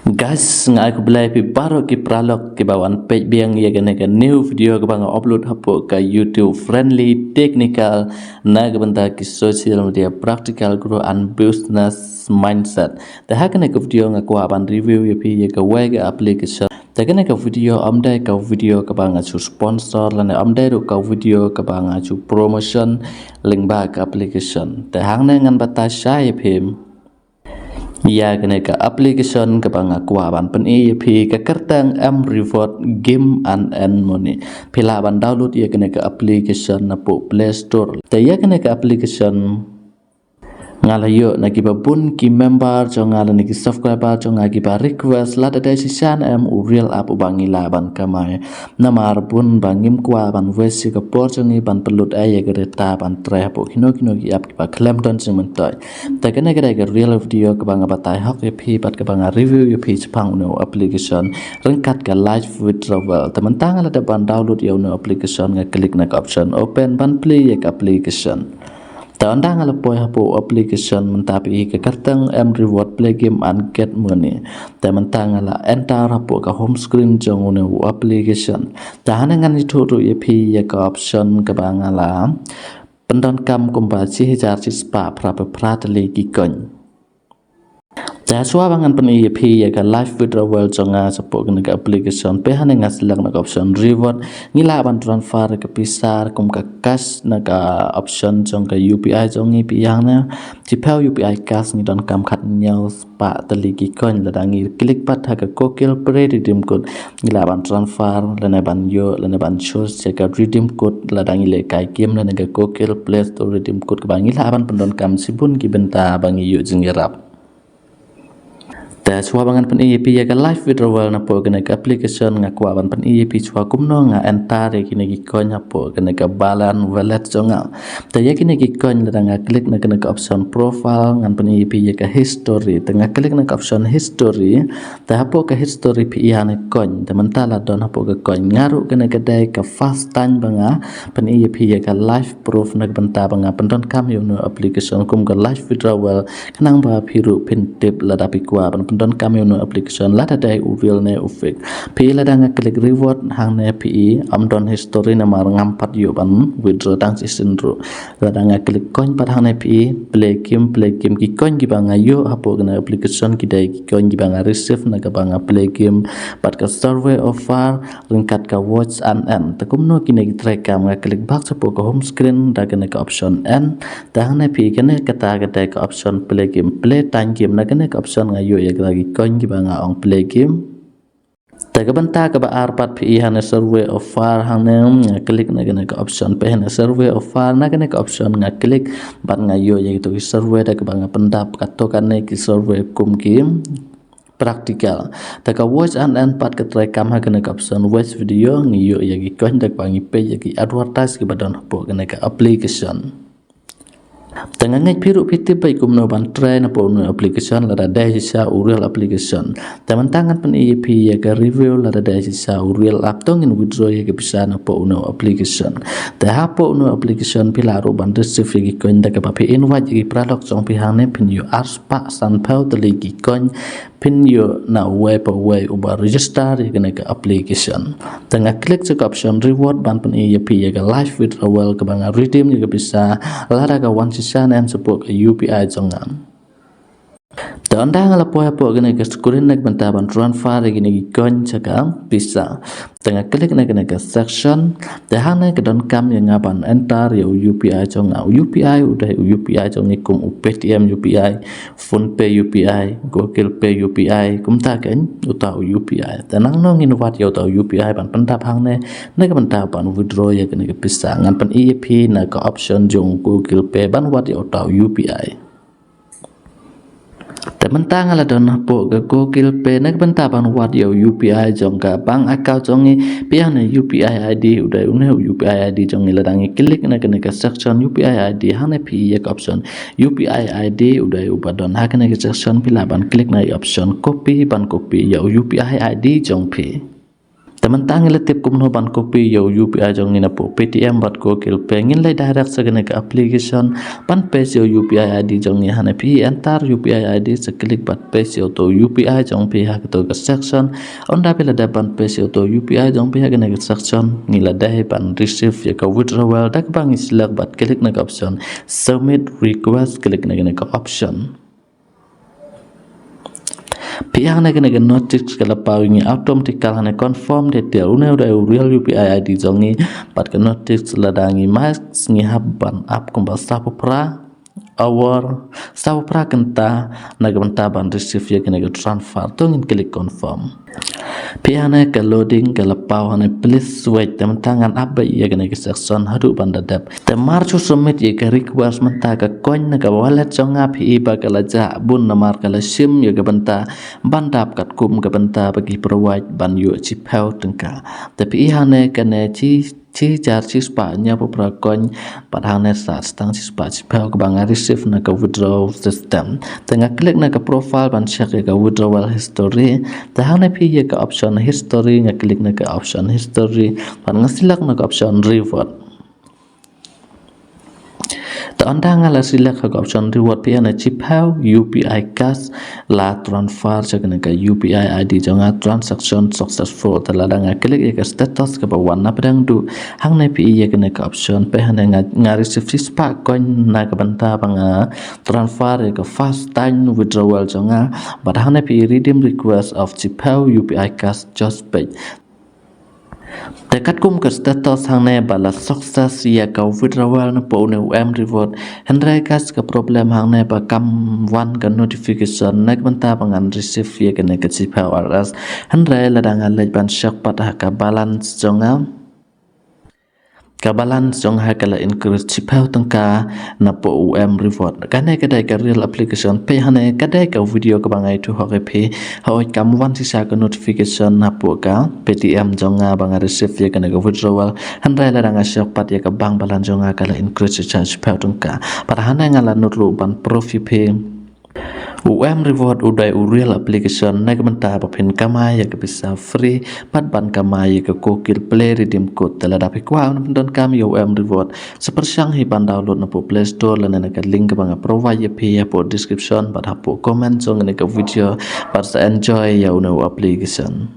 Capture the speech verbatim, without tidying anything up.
Guys, nga ai khublei phi baroh ki paralok kiba wan peit biang ïa kane ka new video kaba nga upload hapoh ka YouTube Friendly Technical na ka bynta ki social media practical growth and business mindset. Te ha kane ka video nga kwah ban review ïa phi ïa kawei ka application. Te kane ka video ym dei ka video kaba nga shu sponsor lane ym dei ruh ka video kaba nga shu promotion lyngba ka application. Te hangne ngan batai shai ïa phi ïa kane ka application kaba nga kwah ban pyni ïa phi, ka kyrteng M Reward Game and Earn Money. Phi lah ban download ïa kane ka application napoh Play Store. Te ïa kane ka application nga la ïoh na kiba bun ki member jong nga lane ki subscriber jong nga kiba request lada dei shisha ne em u real app uba ngi lah ban kamai. Namar bun ba ngim kwah ban waste ïa ka por jong ngi ban pynlut ei ïa ka data ban trei hapoh kino kino ki app kiba khlem don jingmyntoi. Te kane ka dei ka real video kaba nga batai hok ïa phi bad kaba nga review ïa phi shaphang une u application ryngkat ka live withdrawal. Te mynta nga la dep ban download ïa une u application, nga click na ka option open ban plie ïa ka application. Te ynda nga la poi hapoh u application mynta phi i ka kyrteng M Reward Play Game and Get Money. Te mynta nga la enter hapoh ka home screen jong une u application. Te hangne ngan ïathuh ruh ïa phi ïa ka option kaba nga la pyndonkam kumba shi hajar shispah phra phew phra tylli ki coin. Te shuwa ba ngan pyni ïa phi ïa ka live withdrawal jong nga shapoh kane ka application, phi hangne nga select na ka option reward, ngi lah ban transfer ka pisa kum ka cash na ka option jong ka U P I jong ngi. Phi hangne shiphew U P I cash ngi donkam khathynñiew spah tylli ki coin. Lada ngi click pat ha ka Google Play redeem code, ngi lah ban transfer lane ban ïoh lane ban choose ïa ka redeem code lada ngi lehkai game lane ka Google Play Store redeem code kaba ngi lah ban pyndonkam shibun ki bynta ba ngi ïoh jingïarap. Te shuwa ba ngan pyni ïa phi ïa ka live withdrawal napoh kane ka application, nga kwah ban pyni ïa phi shuwa kumno nga enter ïa kine ki coin hapoh kane ka Binance wallet jong nga. Te ïa kine ki coin lada nga click na kane ka option profile, ngan pyni ïa phi ïa ka history. Te nga click na ka option history, te hapoh ka history phi i hangne coin. Te mynta la don hapoh ka coin. Nga ruh kane ka dei ka first time ba nga pyni ïa phi ïa ka live proof na ka bynta ba nga pyndonkam ïa une u application kum ka live withdrawal, khnang ba phi ruh phin tip lada phi kwah ban pyndonkam ïa une u application lada dei u real ne u fake. Phi i lada nga click reward hangne phi i ym don history namar ngam pat ïoh ban withdraw tang shisien ruh. Lada nga click coin pat hangne phi i play game, play game, ki coin kiba nga ïoh hapoh kane application ki dei ki coin kiba nga receive na kaba nga play game bad ka survey offer ryngkat ka watch and earn. Te kumno kine ki trei kam? Nga click back shapoh ka home screen da kane ka option earn. Te hangne phi i kane kata ka dei ka option play game, play time game. Na kane ka option nga ïoh ïa kita ki coin kiba nga ong play game. Te ka bynta kaba ar pat phi i hangne survey offer, hangne nga click na kane ka option, phi hangne survey offer, na kane ka option nga click bad nga ïoh ïa kito ki survey da kaba nga pyndap kato kane ki survey kum ki practical. Te ka watch and earn pat ka trei kam ha kane ka option watch video, ngi ïoh ïa ki coin da kaba ngi peit ïa ki advertise kiba don hapoh kane ka application. Te nga ngeit phi ruh phi tip beit kumno ban trei napoh une u application lada dei shisha u real application. Te mynta ngan pyni ïa phi ïa ka review lada dei shisha u real app, to ngin withdraw ïa ka pisa napoh une u application. Te hapoh une u application phi lah ruh ban receive ïa ki coin da kaba phi invite ïa ki paralok jong phi hangne, phin ïoh arspah sanphew tylli ki coin phin ïoh na uwei pa uwei uba register ïa kane ka application. Te nga click sha ka option reward ban pyni ïa phi ïa ka live withdrawal kaba nga redeem ïa ka pisa lada ka wan shisha ne em shapoh ka U P I jong nga. Te ynda nga la poi hapoh kane ka screen na ka bynta ban transfer ïa kine ki coin sha ka pisa. Te nga click na kane ka section. Te hangne ka donkam ïa nga ban enter ïa u U P I jong nga. U U P I u dei u U P I jong ngi kum u Paytm U P I, PhonePe U P I, Google Pay U P I, kumta kein uta u U P I. Te nangno ngin wad ïa uta u U P I ban pyndap hangne na ka bynta ban withdraw ïa kane ka pisa? Ngan pyni ïa phi na ka option jong Google Pay ban wad ïa uta u U P I. Te mynta nga la don hapoh ka Google Pay na ka bynta ban wad ïa u U P I jong ka bank account jong ngi. Phi hangne U P I I D u dei une u U P I I D jong ngi. Lada ngi click na kane ka section U P I I D, hangne phi i ïa ka option U P I I D u dei uba don ha kane ka section, phi lah ban click na i option copy ban copy ïa u U P I I D jong phi. Te mynta ngi la tip kumno ban copy ïa u U P I jong ngi napoh Paytm bad Google Pay. Ngin leit direct sha kane ka application ban paste ïa u U P I I D jong ngi. Hangne phi enter U P I I D, sa click bad paste ïa uto u U P I jong phi ha kato ka section. Ynda phi la dep ban paste ïa uto u U P I jong phi ha kane ka section, ngi la dei ban receive ïa ka withdrawal da kaba ngi select bad click na ka option submit request, click na kane ka option. Phi hangne kane ka notice ka la paw ïa ngi automatical, hangne confirm detail, une u dei u real U P I I D jong ngi. Bad ka notice lada ngi miss, ngi hap ban ap kumba sawphew phra hour, sawphew phra kynta na ka bynta ban receive ïa kane ka transfer. To ngin click confirm. Phi hangne ka loading ka la paw, hangne please wait. Te mynta ngan ap beit ïa kane ka section haduh ban da dep. Te mar shu submit ïa ka request, mynta ka coin na ka wallet jong nga phi i ba ka la jah bun namar ka la shim ïa ka bynta ban dap katkum ka bynta ba ki provide ban ïoh shiphew tyngka. Te phi i hangne kane shi, shi hajar shispah hynñiewphew phra coin, bad hangne sa tang shispah shiphew kaba nga receive na ka withdrawal system. Te nga click na ka profile ban check ïa ka withdrawal history. Te hangne phi i ïa ka option history, nga click na ka option history bad nga select na ka option reward. Te ynda nga la select ha ka option reward, phi i hangne shiphew U P I cash la transfer sha kane ka U P I I D jong nga, transaction successful. Te lada nga click ïa ka status kaba wan na pdeng duh, hangne phi i ïa kane ka option, phi i hangne nga, nga receive shispah coin na ka bynta ba nga transfer ïa ka first time withdrawal jong nga. Bad hangne phi i redeem request of shiphew U P I cash just paid. Te katkum ka status hangne ba la success ïa ka withdrawal napoh une u M reward. Hynrei guys, ka problem hangne ba kam wan ka notification na ka bynta ba ngan receive ïa kane ka shiphew R S. Hynrei lada nga leit ban check pat ha ka balance jong nga, ka balance jong nga ka la increase shiphew tyngka napoh u M reward. Kane ka dei ka real application. Phi i hangne ka dei ka video kaba nga ïathuh hok ïa phi. Hooid, kam wan shisha ka notification napoh ka Paytm jong nga ba nga receive ïa kane ka withdrawal. Hynrei lada nga check pat ïa ka bank balance jong nga ka la increase shisha shiphew tyngka. Bad hangne nga la nud ruh ban proof ïa phi. U M reward u dei u real application na ka bynta ba phin kamai ïa ka pisa free bad ban kamai ïa ka Google Play redeem code. Te lada phi kwah ban pyndonkam ïa u M reward, sa pyrshang hi ban download napoh Play Store lane na ka link kaba nga provide ïa phi hapoh description bad hapoh comment jong kane ka video. Bad sa enjoy ïa une u application.